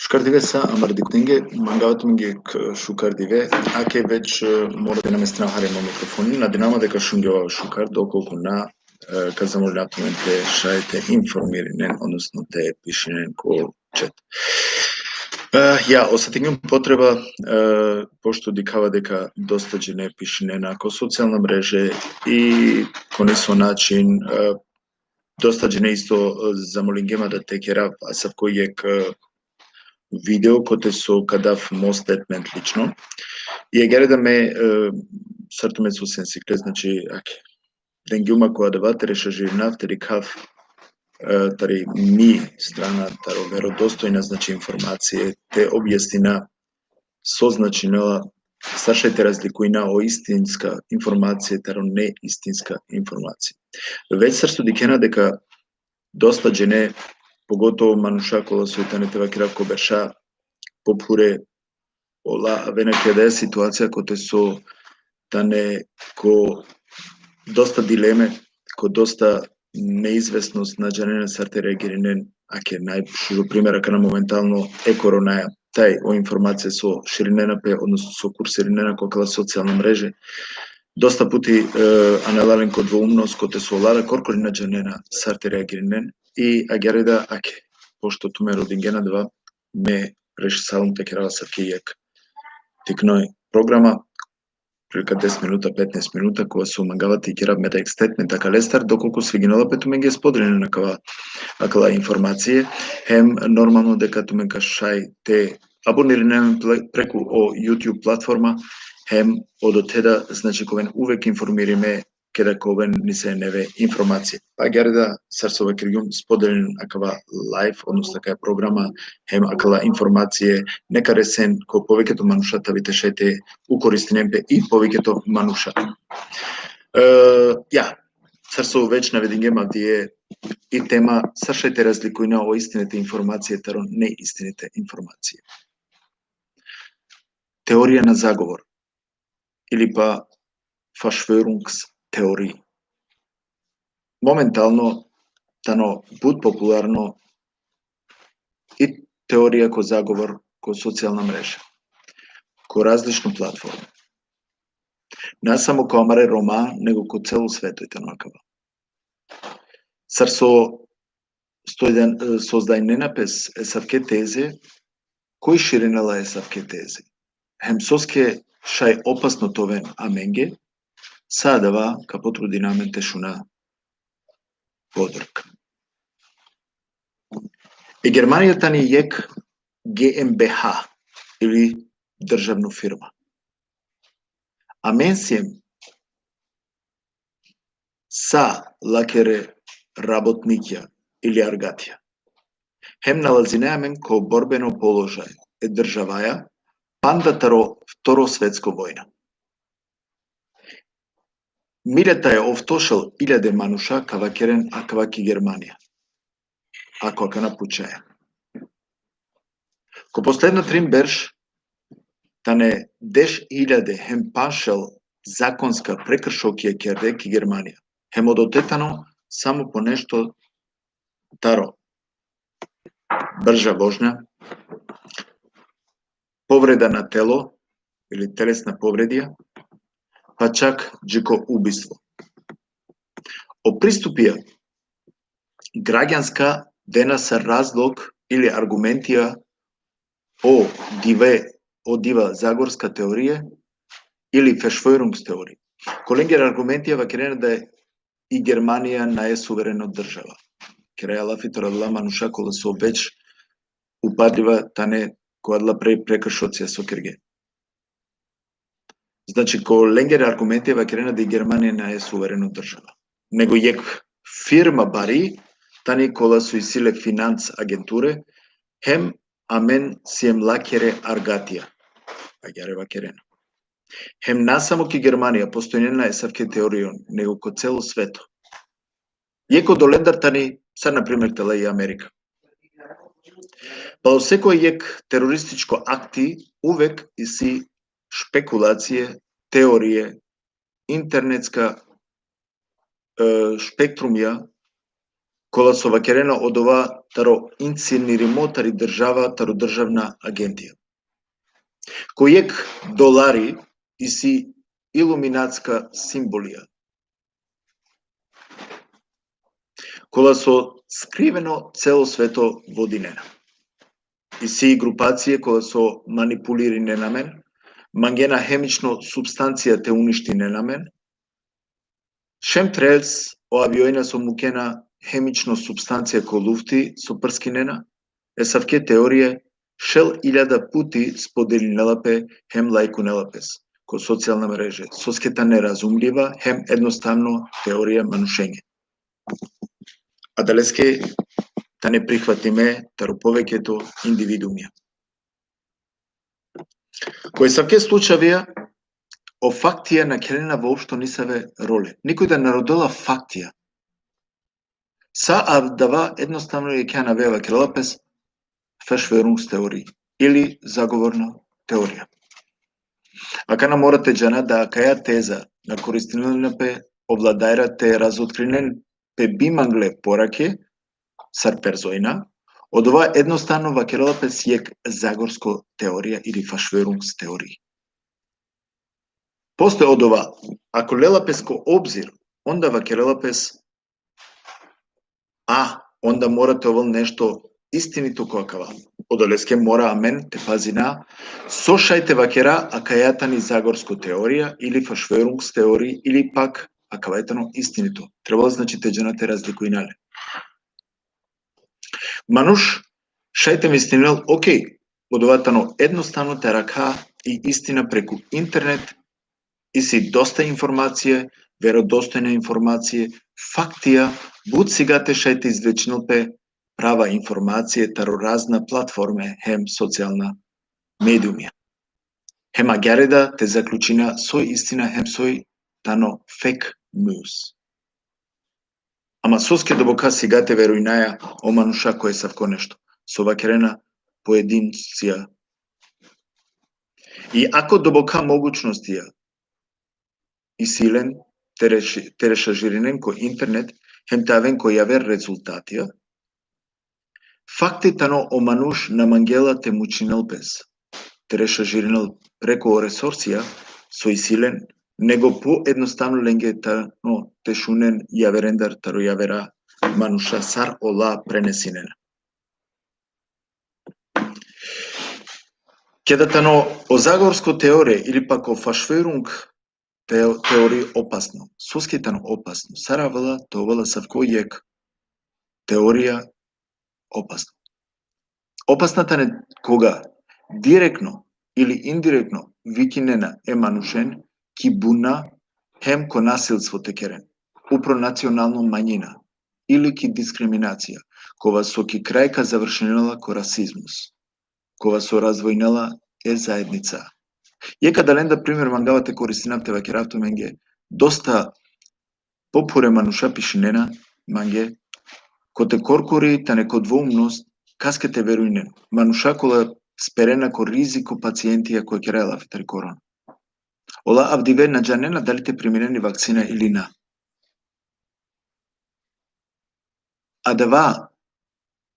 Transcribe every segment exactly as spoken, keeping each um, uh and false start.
Šukar dive sa amare dikhutnenge, mangava tumenge jekh šukar dive, ake već, e, mora te namestinav hari mo mikrofoni, nadinama deka šungjovava šukar, dokolku na, e, ka zamolinav tumen te šaj te informirinen, odnosno te pišinen ko čet. E, ja, osetingjum potreba, e, pošto dikhava deka dosta džene pišinena ko socijalna mreže i ko neso način, e, dosta džene isto, e, zamolingje ma da te kerav asavko jekh, e, video kote so ka dav mo statement lično. I agjaar da me, e, sar tumen so sen sikle, znači, ake, dengjum ma ko adava te rešažirinav, te dikhav, e, tari mi strana, taro verodostojna, znači, informacije, te objasnina so značinela, sar šaj te razlikujna o istinska informacije taro neistinska informacije. Već sar so dikhena deka dosta džene, pogotovo manuša kola so i tane te vakerav ko berša, po phure ola avena ki adaja situacija kote so tane ko dosta dileme, ko dosta neizvesnost, na džanena sar te reagirinen, ake najšužo primer akana momentalno e koronaja, taj o informacije so širinena pe, odnosno so kursirinena ko akala socijalna mreže, dosta puti, e, anela len ko dvoumnost, kote so ola korkori na džanena sar te reagirinen, i agjaar da, ake, pošto tumen rodingjen adava, me rešisavum te kerav asavki jekh tikno programa, prilika deset minuta, petnaest minuta, kova so mangava te kerav me da jekh statement akalestar, dokolku sviginela pe tumenge, spodelinen akava, akala informacije, hem normalno deka tumen ka šaj te abonirinen pre-, preku o YouTube platforma, hem odote da, znači, ka oven uvek informirime keda ka oven nesave neve informacije. Pa agjaar da, sar so vakergjum, spodelinen akava live, odnosno akava programa, hem akala informacije, neka resen ko poveketo manuša, te bi te šaj te ukoristinen pe i poveketo manuša. E, ja, sar so već navedingjem ma avdive i tema, sar šaj te razlikujna o istinite informacije taro neistinite informacije. Teorija na zagovor, ili pa Verschwörungstheorie. Momentalno tano but popularno i teorija ko zagovor ko socijalna mreža, ko različno platforme. Na samo ko amare Roma, nego ko celo sveto i tano akava. Sar so stojdan-, e, sozdajnena pe s-, esavke teze, koj širinela esavke teze? Hem soske šaj opasno te oven amenge, sa adava ka potrudina amen te šuna podarka. E Germanija tani jekh G M B H ili državno firma. Amen siem sa lakere rabotnikja ili argatija. Hem nalazine amen ko borbeno položaj e državaja, panda taro Vtoro svetsko vojna. Milja taj oftošel iljade manuša ka vakeren akava ki Germanija, ako akana pučaja. Ko posledna trin berš tane deš iljade hem panšel zakonska prekršokija kerde ki Germanija. Hem odote tano samo po nešto taro brža vožnja, povreda na telo ili telesna povredija, pa čak dži ko ubistvo. O pristupija gragjanska dena sa razlog ili argumentija o dive, o diva zagorska teorija ili Verschwörungstheorie. Ko lengere argumentija vakerena da i Germanija nae suvereno država. Keraja lafi taro adala manuša kola so već upadliva tane ko adala pre-, prekršocija so kerge. Znači, ko lengere argumentija vakerena da i Germanija nae suvereno država. Nego jekh firma bari, tani kola so isi le financ agenture, hem amen siem lakere argatija. Agjaar vakerena. Hem na samo ki Germanija postojnena esavke teorion, nego ko celo sveto. Jekh odolendar tani, sar na primer tela i Amerika. Pa o sekoj jekh terorističko akti uvek isi špekulacije, teorije, internetska, e, špektrumja, kola so vakerena odova taro inscenirimo tari država, taro državna agentija. Ko jekh dolari isi iluminatska simbolija, kola so skriveno celo sveto vodinena. Isi grupacije kola so manipulirinena amen, mangena hemično substancija te uništinena amen, šem trels o avionja so mukena hemično substancija ko lufti so prskinena, esavke teorije šel iljada puti spodelinela pe hem lajkunela pes ko socijalna mreže, soske tane razumljiva hem ednostavno teorija manušenge. Adaleske tane prihvatime taro poveketo individuumja. Ko esavke slučajevja, o faktija na khelena voopšto nisave role. Nikoj da na rodela faktija. Sa adava ednostavno jekh anavea vakerela pes Verschwörungstheorie ili zagovorna teorija. Akana mora te džana da akaja teza na koristinena pe o vladajra te razotkrinen pe bimangle porake, sar perzojna, odova ednostavno vakerela pes jekh zagorsko teorija ili Verschwörungstheorie. Posle odova, ako lela pes ko obzir, onda vakerela pes, a, onda mora te ovel nešto istinito ko akava. Odoleske mora amen te pazina so šaj te vakera, akaja tani zagorsko teorija ili Verschwörungstheorie ili pak akava tano istinito. Trebela, znači, te džana te razlikujna le. Manuš šaj te mislinel, okej, odova tano ednostavno te arakha i istina preku internet, isi dosta informacije, verodostojna informacije, faktija, but sigate šaj te izvlečinel pe prava informacije taro razna platforme hem socijalna mediumja. Hem agjaar da te zaključina soj istina hem soj tano fake news. Ama soske doboka sigate verujnaja o manuša ko esavko nešto so vakerena poedincija. I ako doboka mogućnostija isi len te reši-, te rešažirinen ko internet, hem te aven ko javer rezultatija, fakti tano o manuš na mangela te mučinel pes, te rešažirinel preku o resursija so isi len, nego poednostavno lenge tano te šunen javerendar taro javera manuša sar ola prenesinena. Keda tano o zagorsko teorija ili pak o Verschwörung teo-, teorija opasno. Soske tano opasno? Sar avela te ovel asavko jekh teorija opasno. Opasna tane koga direktno ili indirektno vikinena e manušen ki buna hem ko nasilstvo te keren upro nacionalno manjina ili ki diskriminacija, kova so ki kraj ka završinela ko rasizmus, kova so razvojnela e zaednica. Jekh adalendar primer mangava te koristinav te vakerav tumenge, dosta pophure manuša pišinena mange, kote korkori tane ko dvoumnost kaske te verujnen. Manuša kola sperena ko riziko pacientija koja kerela lafi tari korona. Ola avdive na džanena dali te priminen i vakcina ili na. Adava,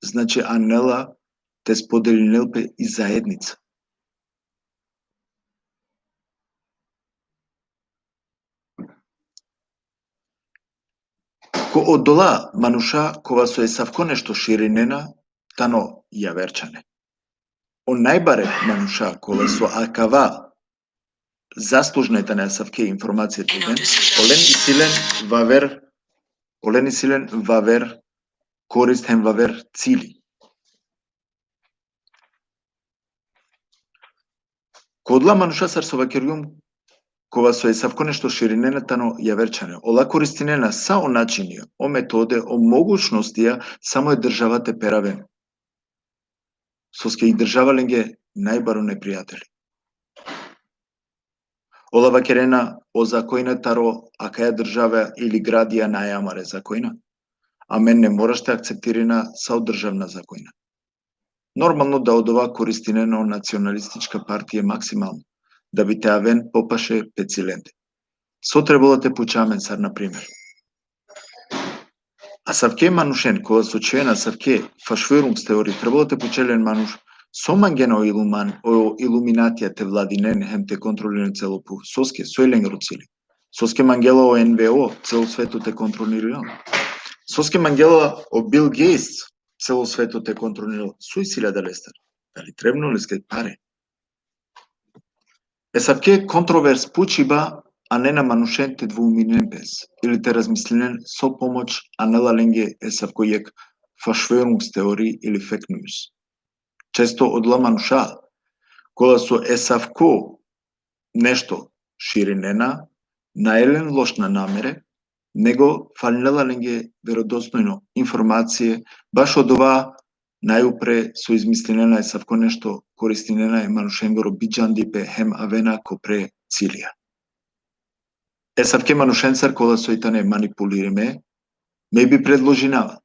znači, anela te spodelinel pe i zaednica. Ko odola manuša kova so esavko nešto širinena, tano javerčane. O najbare manuša kova so akava zaslužna tane asavke informacije te den, olen isi len vaver, olen isi len vaver korist hem vaver cili. Ko odola manuša sar so vakergjum, kova so esavko nešto širinena tano javerčane. Ola koristinena sa o načini, o metode, o mogućnostija, samo e država te peraven. Soske i država lenge najbaro neprijateli. Ola vakerena o zakojna taro akaja država ili gradija nae amare zakojna. Amen ne moraš te akceptirina sa o državna zakojna. Normalno da odova koristinena o nacionalistička partija maksimalno, da bi te aven popaše pecilende. So trebela te puča amen sar, na primer? Asavke manušen, kola so čhivena asavke Verschwörungsteorie, trebela te pučel len manuš, so mangena o iluman-, o iluminatija te vladinen hem te kontroliren celo phuv. Soske, so i lengoro cili? Soske mangela o N V O celo sveto te kontrolirinel? Soske mangela o Bill Gates celo sveto te kontrolirinel? So i cilj adalestar? Dali trebno leske pare? Esavke kontrovers pučiba anena manušen te dvouminen pes, ili te razmislinen so pomoć anela lenge esavko jekh Verschwörungsteorie ili fake news. Često odola manuša, kola so esavko nešto širinena, nae len lošna namere, nego falinela lenge verodostojno informacije, baš odova najupre so izmislinena esavko nešto, koristinena e manušengoro bidžandipe hem avena ko pre cilija. Esavke manušencar kola so i tane manipulirime, me bi predložinava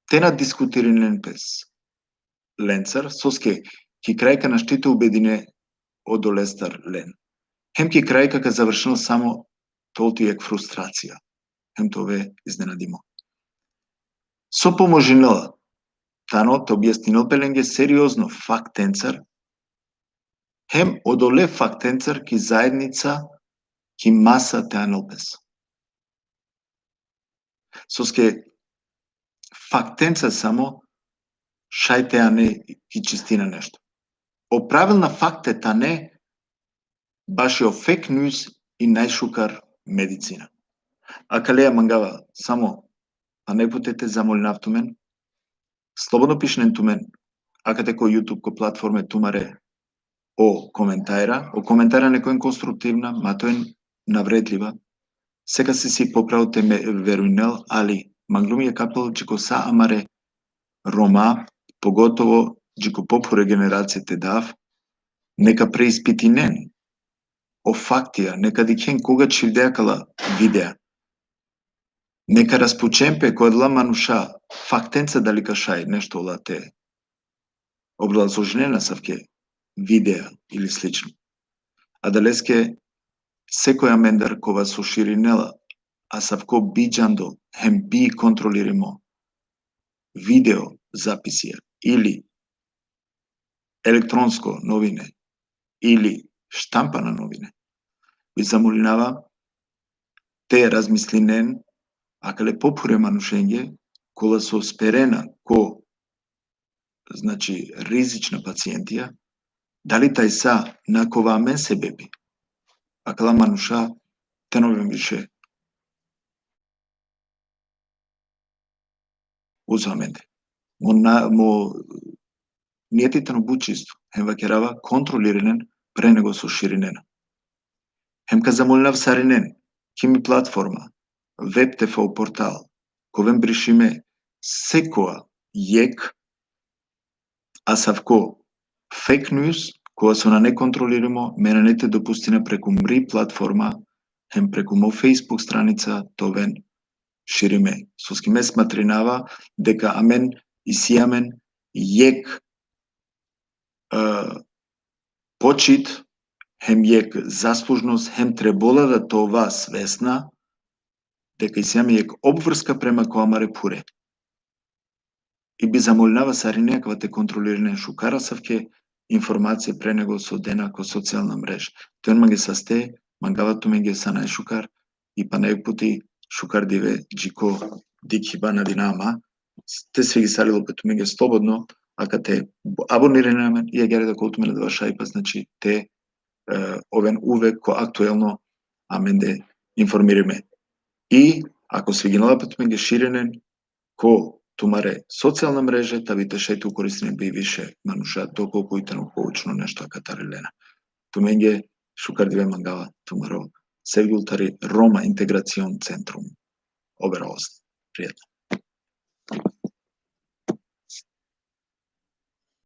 te na diskutirinen pes lencar, soske ki kraj ka našti te ubedine odolestar len. Hem ki kraj ka, ka završinel samo te ol tut jekh frustracija. Hem te ove iznenadimo. So pomožinela tano te objasninel pe lenge seriozno faktencar, hem odole faktencar ki zaednica, ki masa te anel pes. Soske faktenca samo šaj te ane ki čistina nešto. O pravilna fakte tane baši o fake news i najšukar medicina. Akaleja mangava samo, a ne pute te zamolinav tumen, slobodno pišinen tumen akate ko YouTube, ko platforme tumare o komentara, o komentara nek oven konstruktivna, ma te oven navredliva. Sekasi isi po pravo te me verujnel, ali manglum jekh apel dži ko sa amare Roma, pogotovo dži ko pophure generacije te dav, neka preispitinen o faktija, neka dikhen koga čhivde akala videa. Neka raspučen pe ko adala manuša faktenca dali ka šaj nešto ola te obrazložinen asavke videa ili slično. Adaleske sekoj amendar kova so širinela asavko bidžando hem bikontrolirimo video zapisija ili elektronsko novine ili štampana novine, bi zamolinava te razmislinen akale pophure manušenge, kola so sperena ko, znači, rizična pacientija, dali tajsa na kova amen sebepi akala manuša te na oven više uzo amende. Mo na-, mo nijeti tano but čisto, hem vakerava kontrolirinen pre nego so širinena. Hem ka zamolinav sarinen, ki mi platforma, Web T V portal, ka oven brišime sekoja jekh asavko fake news, kova so nane kontrolirimo, me nane te dopustina preku mri platforma, hem preku mo Facebook stranica te oven širime. Soske me smatrinava deka amen isi amen jekh, e, počit, hem jekh zaslužnost, hem trebola da te ova svesna, deka isi amen jekh obvrska prema ko amare phure. I bi zamolinava sarine akava te kontrolirinen šukar asavke informacije pre nego so dena ko socijalna mreža. Te oven mange saste, mangava tumenge sa najšukar, i pana jekh puti šukar dive dži ko dikhiba na dinama. Te svigisalilo pe tumenge slobodno, akate abonirinen amen, i agjaar da ka ol tumen adava šajipa, znači te, e, oven uvek ko aktuelno amende informirime. I ako sviginela pe tumenge, širinen ko tumare socijalna mreže, ta bi te šaj te koristinen bi više manuša, dokolku i tano poučno nešto akatar lena. Tumenge šukar dive mangava, tumaro Sevgjul tari Roma Integracion Centrum. Oberhausen. Prijatno.